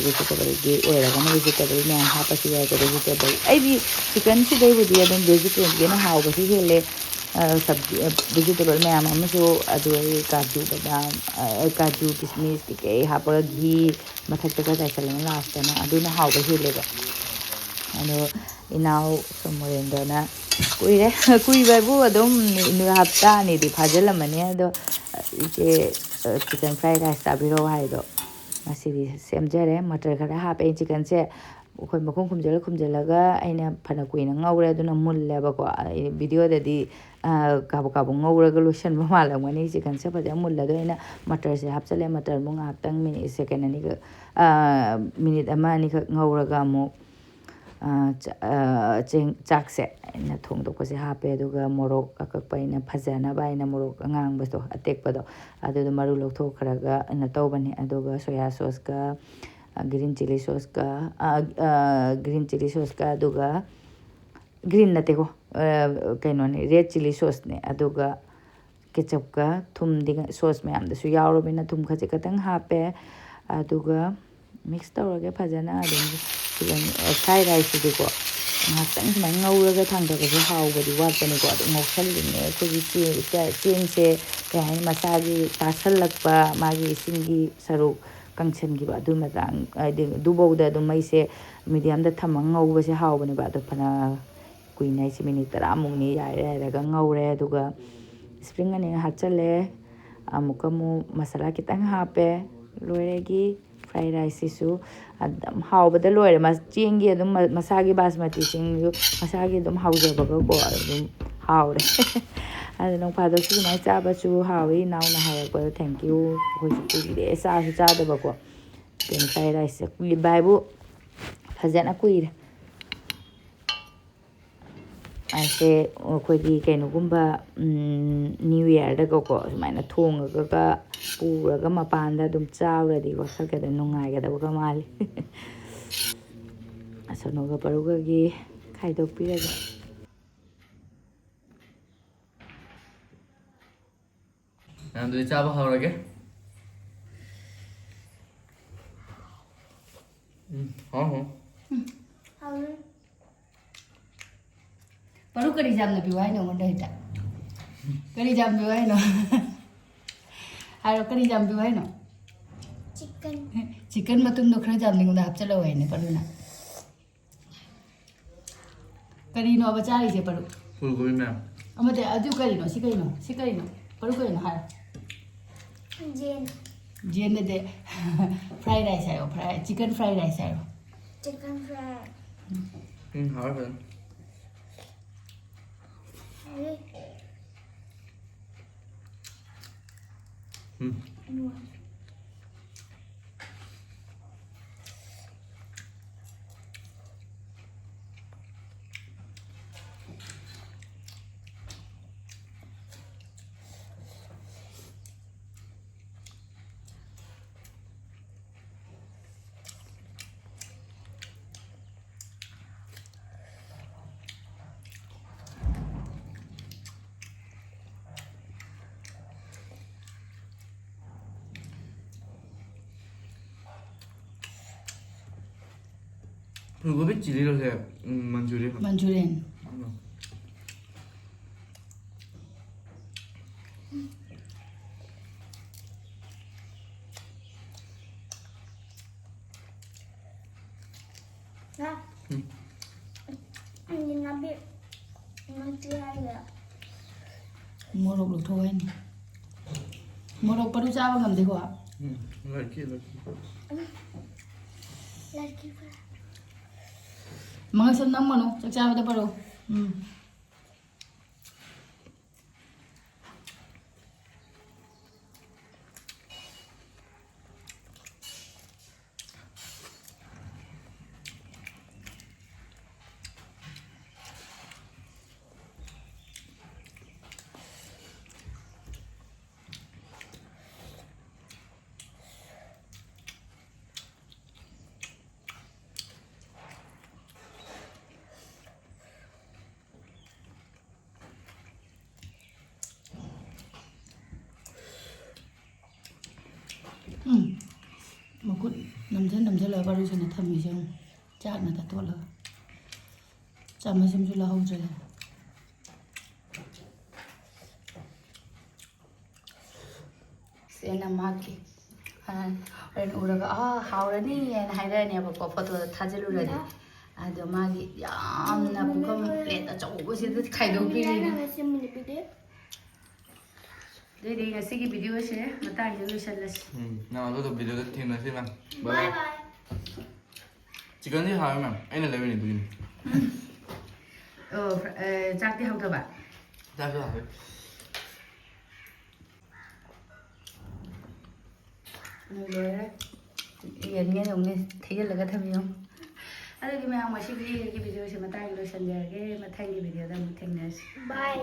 ꯚꯦꯖꯤꯇꯦꯕꯜꯒꯤ ꯑꯣꯏꯔꯒꯅ ꯚꯦꯖꯤꯇꯦꯕꯜ ꯃꯌꯥꯝ ꯍꯥꯞꯄꯁꯨ ꯌꯥꯏꯀꯣ꯫ ꯚꯦꯖꯤꯇꯦꯕꯜ, ꯑꯩꯗꯤ ꯆꯤꯀꯟꯁꯤꯗꯩꯕꯨꯗꯤ ꯑꯗꯨꯝ ꯚꯦꯖꯤꯇꯦꯕꯜꯒꯤꯅ ꯍꯥꯎꯕꯁꯨ ꯍꯦꯜꯂꯦ꯫ ꯁꯕꯖꯤ, ꯚꯦꯖꯤꯇꯦꯕꯜ ꯃꯌꯥꯝ ꯑꯃꯁꯨ, ꯑꯗꯨ ꯑꯩ ꯀꯥꯖꯨ ꯕꯗꯥꯝ, ꯀꯥꯖꯨ ꯀꯤꯁꯃꯤꯁ ꯀꯩꯀꯩ ꯍꯥꯞꯄꯒ ꯘꯤ ꯃꯊꯛꯇꯒ ꯆꯥꯏꯁꯜꯂꯒ ꯂꯥꯁꯇꯅ ꯑꯗꯨꯅ ꯍꯥꯎꯕ ꯍꯦꯜꯂꯦꯕ꯫ ꯑꯗꯣ ꯏꯅꯥꯎ ꯁꯣꯃꯣꯔꯦꯟꯗ꯭ꯔꯣꯅ ꯀꯨꯏꯔꯦ, ꯀꯨꯏꯕ ꯍꯥꯏꯕꯨ ꯑꯗꯨꯝ ꯍꯞꯇꯥ ꯑꯅꯤꯗꯤ ꯐꯥꯖꯤꯜꯂꯝꯃꯅꯤ꯫ ꯑꯗꯣ ꯏꯆꯦ, ꯆꯤꯀꯟ ꯐ꯭ꯔꯥꯏ ꯔꯥꯏꯁ ꯆꯥꯕꯤꯔꯛꯑꯣ ꯍꯥꯏꯗꯣ ꯉꯁꯤꯗꯤ ꯁꯦꯝꯖꯔꯦ꯫ ꯃꯇꯔ ꯈꯔ ꯍꯥꯞꯄꯦ꯫ ꯆꯤꯀꯟꯁꯦ ꯑꯩꯈꯣꯏ ꯃꯈꯨꯝ ꯈꯨꯝꯖꯤꯜꯂ ꯈꯨꯝꯖꯤꯜꯂꯒ ꯑꯩꯅ ꯐꯅ ꯀꯨꯏꯅ ꯉꯧꯔꯦ, ꯑꯗꯨꯅ ꯃꯨꯜꯂꯦꯕꯀꯣ꯫ ꯑꯩ ꯚꯤꯗꯤꯑꯣꯗꯗꯤ ꯀꯥꯕꯛ ꯀꯥꯕꯛ ꯉꯧꯔꯒ ꯂꯣꯏꯁꯤꯟꯕ ꯃꯥꯜꯂꯝꯒꯅꯤ꯫ ꯆꯤꯀꯟꯁꯦ ꯐꯖꯅ ꯃꯨꯜꯂꯦ꯫ ꯑꯗꯣ ꯑꯩꯅ ꯃꯇꯔꯁꯦ ꯍꯥꯞꯆꯤꯜꯂꯦ꯫ ꯃꯇꯔꯃꯨꯛ ꯉꯥꯏꯍꯥꯛꯇꯪ, ꯃꯤꯅꯤꯠ ꯁꯦꯀꯦꯟ ꯑꯅꯤꯈꯛ, ꯃꯤꯅꯤꯠ ꯑꯃ ꯑꯅꯤꯈꯛ ꯉꯧꯔꯒ ꯑꯃꯨꯛ ꯆꯦꯡ, ꯆꯥꯛꯁꯦ ꯑꯩꯅ ꯊꯣꯡꯗꯣꯛꯄꯁꯦ ꯍꯥꯞꯄꯦ꯫ ꯑꯗꯨꯒ ꯃꯣꯔꯣꯛ ꯑꯀꯛꯄ, ꯑꯩꯅ ꯐꯖꯅꯕ ꯑꯩꯅ ꯃꯣꯔꯣꯛ ꯑꯉꯥꯡꯕꯗꯣ, ꯑꯇꯦꯛꯄꯗꯣ, ꯑꯗꯨꯗꯣ ꯃꯔꯨ ꯂꯧꯊꯣꯛꯈ꯭ꯔꯒ ꯑꯩꯅ ꯇꯧꯕꯅꯦ꯫ ꯑꯗꯨꯒ ꯁꯣꯌꯥ ꯁꯣꯁꯀ, ꯒ꯭ꯔꯤꯟ ꯆꯤꯂꯤ ꯁꯣꯁꯀ, ꯒ꯭ꯔꯤꯟ ꯆꯤꯂꯤ ꯁꯣꯁꯀ, ꯑꯗꯨꯒ ꯒ꯭ꯔꯤꯟ ꯅꯠꯇꯦꯀꯣ, ꯀꯩꯅꯣꯅꯦ, ꯔꯦꯗ ꯆꯤꯂꯤ ꯁꯣꯁꯅꯦ꯫ ꯑꯗꯨꯒ ꯀꯦꯆꯞꯀ ꯊꯨꯝꯗꯤ ꯁꯣꯁ ꯃꯌꯥꯝꯗꯁꯨ ꯌꯥꯎꯔꯕꯅꯤꯅ ꯊꯨꯝ ꯈꯖꯤꯛ ꯈꯛꯇꯪ ꯍꯥꯞꯄꯦ꯫ ꯑꯗꯨꯒ ꯃꯤꯛꯁ ꯇꯧꯔꯒꯦ ꯐꯖꯅ꯫ ꯑꯗꯨꯝ ꯆꯤꯀꯟ ꯐ꯭ꯔꯥꯏ ꯔꯥꯏꯁꯁꯤꯗꯤꯀꯣ ꯉꯥꯏꯍꯥꯛꯇꯪ ꯁꯨꯃꯥꯏꯅ ꯉꯧꯔꯒ ꯊꯥꯡꯊꯕꯁꯦ ꯍꯥꯎꯕꯗꯤ ꯋꯥꯠꯄꯅꯤꯀꯣ꯫ ꯑꯗꯨꯝ ꯉꯧꯁꯜꯂꯤꯅꯦ꯫ ꯑꯩꯈꯣꯏꯒꯤ ꯆꯦꯡꯁꯦ, ꯀꯩ ꯍꯥꯏꯅꯤ, ꯃꯁꯥꯒꯤ ꯇꯥꯁꯜꯂꯛꯄ, ꯃꯥꯒꯤ ꯏꯁꯤꯡꯒꯤ ꯁꯔꯨꯛ ꯀꯪꯁꯟꯈꯤꯕ ꯑꯗꯨ ꯃꯇꯥꯡ, ꯍꯥꯏꯗꯤ ꯑꯗꯨꯐꯧꯗ ꯑꯗꯨꯝ ꯃꯩꯁꯦ ꯃꯤꯗꯤꯌꯝꯗ ꯊꯝꯃꯒ ꯉꯧꯕꯁꯦ ꯍꯥꯎꯕꯅꯦꯕ꯫ ꯑꯗꯣ ꯐꯅ ꯀꯨꯏꯅ ꯑꯩꯁꯦ ꯃꯤꯅꯤꯠ ꯇꯔꯥꯃꯨꯛꯅꯤ ꯌꯥꯏꯔ ꯌꯥꯏꯔꯒ ꯉꯧꯔꯦ꯫ ꯑꯗꯨꯒ ꯁ꯭ꯄ꯭ꯔꯤꯡ ꯑꯅꯤꯌꯟ ꯍꯥꯞꯆꯜꯂꯦ꯫ ꯑꯃꯨꯛꯀ ꯑꯃꯨꯛ ꯃꯁꯥꯂꯥ ꯈꯤꯇꯪ ꯍꯥꯞꯄꯦ꯫ ꯂꯣꯏꯔꯦꯒꯤ ꯐ꯭ꯔꯥꯏ ꯔꯥꯏꯁꯁꯤꯁꯨ ꯑꯗꯨꯝ ꯍꯥꯎꯕꯗ ꯂꯣꯏꯔꯦ꯫ ꯃꯁ-, ꯆꯦꯡꯒꯤ ꯑꯗꯨꯝ ꯃ-, ꯃꯁꯥꯒꯤ ꯕꯥꯁꯃꯇꯤ ꯆꯦꯡꯁꯨ ꯃꯁꯥꯒꯤ ꯑꯗꯨꯝ ꯍꯥꯎꯖꯕꯒꯀꯣ ꯑꯗꯨꯝ ꯍꯥꯎꯔꯦ꯫ ꯑꯗꯨ ꯅꯣꯡ ꯐꯥꯗꯣꯛꯁꯨ ꯑꯗꯨꯃꯥꯏꯅ ꯆꯥꯕꯁꯨ ꯍꯥꯎꯋꯤ꯫ ꯏꯅꯥꯎꯅ ꯍꯥꯏꯔꯛꯄꯗ thank you꯫ ꯑꯩꯈꯣꯏꯁꯨ ꯀꯨꯏꯔꯦ ꯆꯥꯁꯨ ꯆꯥꯗꯕꯀꯣ꯫ ꯀꯩꯅꯣ, ꯐ꯭ꯔꯥꯏ ꯔꯥꯏꯁꯁꯦ ꯀꯨꯏꯕ ꯍꯥꯏꯕꯨ ꯐꯖꯅ ꯀꯨꯏꯔꯦ꯫ ꯑꯩꯁꯦ ꯑꯩꯈꯣꯏꯒꯤ ꯀꯩꯅꯣꯒꯨꯝꯕ, ꯎꯝ, ꯅ꯭ꯌꯨ ꯌꯔꯗꯒꯀꯣ ꯁꯨꯃꯥꯏꯅ ꯊꯣꯡꯉꯒꯒ ꯄꯨꯔꯒ ꯃꯄꯥꯟꯗ ꯑꯗꯨꯝ ꯆꯥꯔꯨꯔꯗꯤ ꯋꯥꯈꯜꯒꯗ ꯅꯨꯡꯉꯥꯏꯒꯗꯕꯒ ꯃꯥꯜꯂꯤ꯫ ꯑꯁꯣꯅꯣꯒ ꯄꯔꯨꯒꯒꯤ ꯈꯥꯏꯗꯣꯛꯄꯤꯔꯒꯦ꯫ ꯃꯌꯥꯝꯗꯨꯗꯤ ꯆꯥꯕ ꯍꯧꯔꯒꯦ꯫ ꯎꯝ, ꯍꯥꯎ, ꯍꯥꯎ꯫ ꯎꯝ, ꯍꯥꯎꯔꯦ꯫ ꯄꯔꯨ ꯀꯔꯤ ꯌꯥꯝꯅ ꯄꯤꯌꯨ ꯍꯥꯏꯅꯣ ꯑꯩꯉꯣꯟꯗ ꯍꯦꯛꯇ? ꯀꯔꯤ ꯌꯥꯝ ꯄꯤꯌꯨ ꯍꯥꯏꯅꯣ? ꯍꯥꯏꯔꯣ, ꯀꯔꯤ ꯌꯥꯝ ꯄꯤꯌꯨ ꯍꯥꯏꯅꯣ? ꯆꯤꯛꯀꯟ꯫ ꯆꯤꯛꯀꯟ ꯃꯇꯨꯝꯗꯣ ꯈꯔ ꯌꯥꯝꯅ ꯑꯩꯉꯣꯟꯗ ꯍꯥꯞꯆꯜꯂꯛꯑꯣ ꯍꯥꯏꯅꯦ ꯄꯔꯨꯅ꯫ ꯀꯔꯤꯅꯣꯕ ꯆꯥꯔꯤꯁꯦ ꯄꯔꯨ? ꯐꯨꯜ ꯀꯣꯕꯤ ꯃꯌꯥꯝ꯫ ꯑꯃꯗꯤ ꯑꯗꯨ ꯀꯔꯤꯅꯣ? ꯁꯤ ꯀꯩꯅꯣ? ꯁꯤ ꯀꯩꯅꯣ? ꯄꯔꯨ ꯀꯩꯅꯣ ꯍꯥꯏꯔꯣ꯫ ꯌꯦꯟ꯫ ꯌꯦꯟ ꯅꯠꯇꯦ꯫ ꯐ꯭ꯔꯥꯏ ꯔꯥꯏꯁ ꯍꯥꯏꯌꯣ, ꯐ꯭ꯔꯥꯏ, ꯆꯤꯛꯀꯟ ꯐ꯭ꯔꯥꯏ ꯔꯥꯏꯁ ꯍꯥꯏꯌꯣ꯫ Chicken fry. ꯎꯝ, ꯍꯥꯎꯔꯦ ꯐꯖꯅ꯫ ꯍꯥꯎꯔꯦ꯫ ꯎꯝ꯫ ꯅꯨꯡꯉꯥꯏ꯫ ꯐꯨꯜ ꯀꯣꯕꯤ ꯆꯤꯂꯤꯔꯣ ꯁꯦ? ꯎꯝ, ꯃꯟꯆꯨꯔꯤꯌꯟ꯫ ꯃꯟꯆꯨꯔꯤꯌꯟ꯫ ꯎꯝ꯫ ꯍꯥ? ꯎꯝ꯫ ꯑꯩꯗꯤ ꯅꯥꯄꯤ ꯅꯨꯡꯁꯤ ꯍꯥꯏꯔꯦ꯫ ꯃꯣꯔꯣꯛ ꯂꯧꯊꯣꯛ ꯍꯥꯏꯅꯤ꯫ ꯃꯣꯔꯣꯛ ꯄꯔꯨ ꯆꯥꯕ ꯉꯝꯗꯦꯀꯣ꯫ ꯎꯝ, ꯂꯣꯏꯈꯤ, ꯂꯣꯏꯈꯤ꯫ ꯃꯉꯛꯁꯝ ꯅꯝꯒꯅꯨ, ꯆꯥꯛ ꯆꯥꯕꯗ ꯄꯔꯣ꯫ ꯎꯝ꯫ ꯎꯝ꯫ ꯃꯈꯨꯠ ꯅꯝꯖꯟ ꯅꯝꯖꯜꯂꯒ ꯄꯔꯨꯁꯅ ꯊꯝꯃꯤꯁꯦ ꯌꯦꯡꯉꯨ꯫ ꯆꯥꯛꯅ ꯇꯠꯊꯣꯛꯂꯒ꯫ ꯆꯥꯃꯁ ꯑꯃꯁꯨ ꯂꯧꯍꯧꯗ꯭ꯔꯦ꯫ ꯁꯦꯅ ꯃꯥꯒꯤ, ꯑ, ꯍꯣꯔꯦꯟ ꯎꯔꯒ, "ꯑꯥ, ꯍꯥꯎꯔꯅꯤ" ꯍꯥꯏꯅ ꯍꯥꯏꯔꯛꯑꯅꯦꯕꯀꯣ, ꯐꯣꯇꯣꯗ ꯊꯥꯖꯤꯜꯂꯨꯔꯗꯤ꯫ ꯑꯗꯣ ꯃꯥꯒꯤ ꯌꯥꯝꯅ ꯄꯨꯈꯝ ꯄ꯭ꯂꯦꯠ ꯑꯆꯧꯕꯁꯤꯗ ꯈꯥꯏꯗꯣꯛꯄꯤꯔꯦ꯫ ꯑꯗꯨꯏꯗꯤ ꯉꯁꯤꯒꯤ ꯚꯤꯗꯤꯑꯣꯁꯦ ꯃꯇꯥꯡꯁꯤꯗ ꯂꯣꯏꯁꯤꯜꯂꯁꯤ꯫ ꯎꯝ, ꯅꯪ ꯑꯗꯨꯗꯣ ꯚꯤꯗꯤꯑꯣꯗ ꯊꯦꯡꯅꯁꯤ, ꯃꯦꯝ꯫ ꯕꯥꯏ ꯕꯥꯏ꯫ ꯆꯤꯛꯀꯟꯗꯤ ꯍꯥꯎꯋꯦ, ꯃꯦꯝ꯫ ꯑꯩꯅ ꯂꯩꯕꯅꯤ ꯑꯗꯨꯒꯤꯅꯤ꯫ ꯑꯣ, ꯐ꯭ꯔ-, ꯑꯦ, ꯆꯥꯛꯇꯤ ꯍꯥꯎꯇꯕ? ꯆꯥꯛꯁꯨ ꯍꯥꯎꯋꯦ꯫ ꯎꯝ, ꯂꯣꯏꯔꯦ꯫ ꯌꯦꯡꯉꯦ, ꯌꯦꯡꯉꯦ꯫ ꯊꯩꯖꯤꯜꯂꯒ ꯊꯝꯃꯤꯌꯣ꯫ ꯑꯗꯨꯗꯤ ꯃꯌꯥꯝ, ꯉꯁꯤꯒꯤ ꯑꯩꯒꯤ ꯚꯤꯗꯤꯑꯣꯁꯦ ꯃꯇꯥꯡꯗ ꯂꯣꯏꯁꯤꯟꯖꯔꯒꯦ꯫ ꯃꯊꯪꯒꯤ ꯚꯤꯗꯤꯑꯣꯗ ꯑꯃꯨꯛ ꯊꯦꯡꯅꯔꯁꯤ꯫ ꯕꯥꯏ꯫